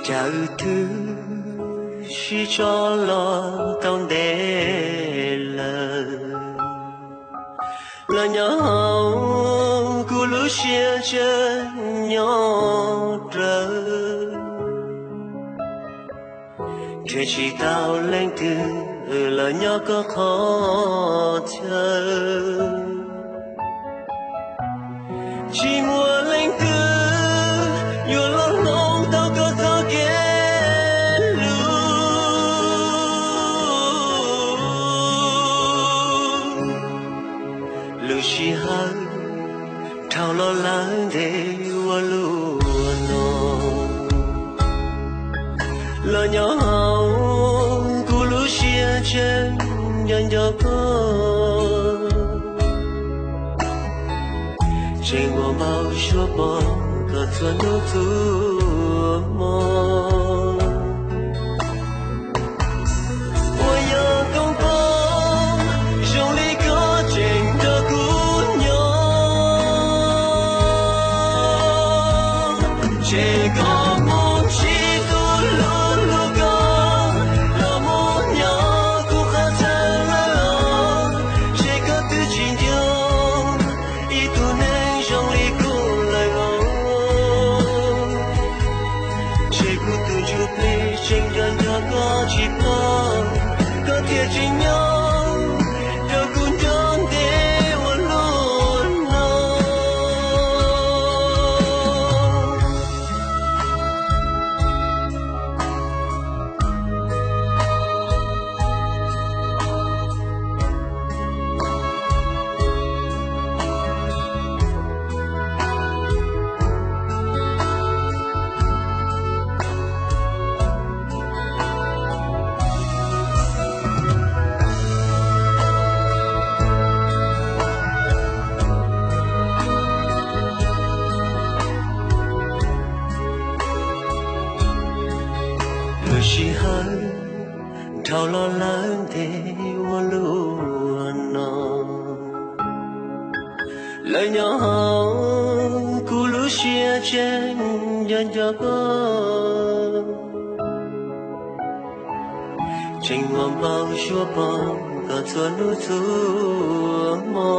Cas wb twb sib tso los tau ntev lawm, los nyob hauv kuv lub siab tseem nyob rawv. Nrhiav tsis tau leej twg los nyob koj qhov chaw. Tsis muaj leej twg yuav los hloov tau koj txoj kev hlub. Lub sij hawm dhau los lawm ntev ua luaj no, los nyob hauv kuv lub siab tseem nco nco koj. Tseem muaj npau suav pom koj txhua hnub txhua hmo. Puas yog koob poob zoo li koj tseem nrog kuv nyob? Ces koj mus ntsib tus hlub hlub koj, los mus nyob kuv qhov chaw lawm los, ces koj twb tsis nco ib tug neeg zoo li kuv lawm os. Ces kuv tus ntsuj plig tseem nco nco koj tsis paub, koj thiaj tsis nyob rau kuv nrog ntev ua luaj no. Lub sij hawm dhau los lawm ntev ua luaj no, los nyob hauv kuv lub siab tseem nco nco koj. Tseem muaj npau suav pom koj txhua hnub txhua hmo.